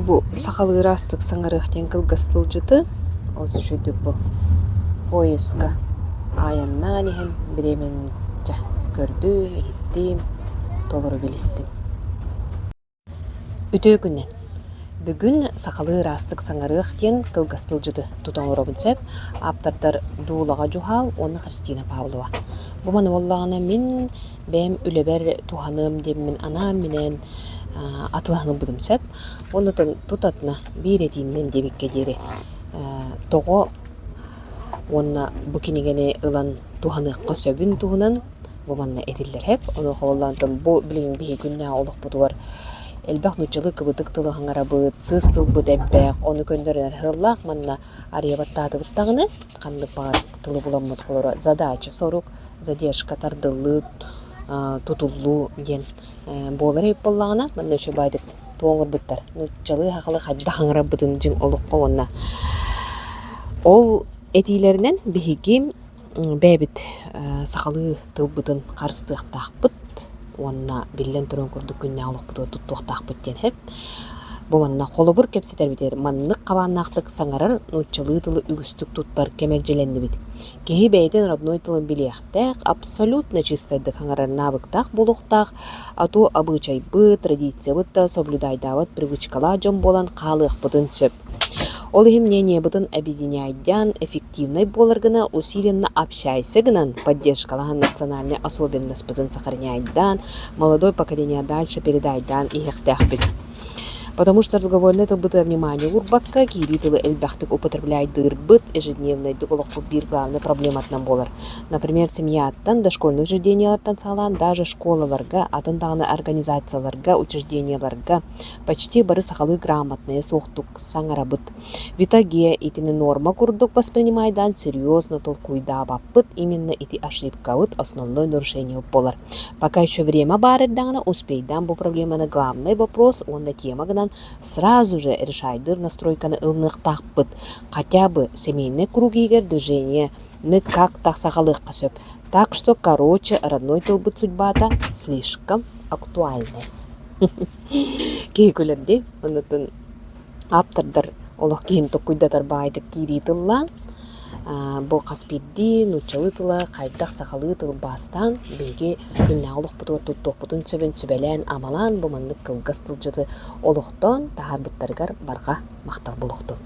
Бу сахалыы ыраастык саҥарыах диэн кылгас тылдьыты олус үчүгэйдик бу поездка айаннаан иһэн бириэмэни дьэ көрдүм, иһиттим, толору билистим. Үтүө күнүнэн! Бүгүн сахалыы ыраастык саҥарыах диэн кылгас тылдьыты тута оҥоробун сөп. Ааптардар Дуулаҕа Дьуһаал уонна Христина Павлова. Бу маны буоллаҕына мин бэйэм үлэбэр туһаныам диэммин анаан-минээн атылаһан ылбытым сөп. Уонна тутатына биир этииннэн диэбиккэ диэри тоҕо уонна бу кинигэни ылан туһаныахха сөбүн туһунан бу манна этиллэр сөп. Онуоха буоллаан бу билигин биһиги күннээҕи олохпутугар элбэх нууччалыы кыбытык тылы саҥарабыт, сыыс тылбыт элбэх, ону көннөрүнэр сыаллаах манна арыйа баттаатыбыт даҕаны ханнык баҕар тылы буламмыт холоро задача, сорук, задержка, тардыллыы, тутуллуу диэн буолар эбит буоллаҕына, манна үчүгэй баайдык туоҥурбуттар. Нууччалыы сахалыы хайдах саҥарарбытын дьиҥ олоххо уонна ол этиилэринэн биһиги бэйэбит сахалыы тылбытын харыстыахтаахпыт уонна биллэн туран курдук күннээҕи олохпутугар туттуохтаахпыт диэн сөп. Бу манна холобур кэпсэтэрбитигэр маннык хабааннаахтык саҥарар нууччалыы тылы үгүстүк туттар кэмэлдьилэннибит. Киһи бэйэтин родной тылын билиэхтээх, абсолютно чистайдык саҥарар навыктаах буолуохтаах, а то абыычайбыт, традициябыт да соблюдайдаабат привычкалаах дьон буолан хаалыахпытын сөп. Ол иһин мнениебытын объединяйдаан, эффективнай буолар гына усиленно общайся гынан, поддержкалаһан национальнай особенностьпытын сохраняйдаан, молодой поколение дальше передайдаан иһиэхтээхпит. Потому что разговорнай тылбытыгар внимание уурбакка, киирии тылы элбэхтик употребляйдыырбыт ежедневнайдык олохпут биир главный проблематынан буолар. Например, семьяттан, дошкольнай учреждениелартан саҕалаан даже школаларга, атын даҕаны организацияларга, учреждениеларга почти бары сахалыы грамотнайа суохтук саҥарабыт. В итоге итини норма курдук воспринимайдаан серьезно толкуйдаабаппыт именно ити ошибкабыт основной нарушение буолар. Пока еще время баар эрдэҕинэ успейдаан бу проблеманы главный вопрос уонна тема гынан сразу же решайдыыр настройканы ылыныахтаахпыт. Хотя бы семейный круг иһигэр движение как-то саҕалыахха сөп. Так что, короче, родной тылбыт судьбата слишком актуальный. Киһи күлэр дии. Оннуттан ааптардар олох киһини толкуйдатар баайдык киирии тыллаан, бу хас биирдии нууччалыы тыла хайдах сахалыы тылбаастаан биһиги күннээҕи олохпутугар туттуохпутун сөбүн сүбэлээн-амалаан бу маннык кылгас тылдьыты олохтоон таһаарбыттарыгар барҕа махтал буолуохтун.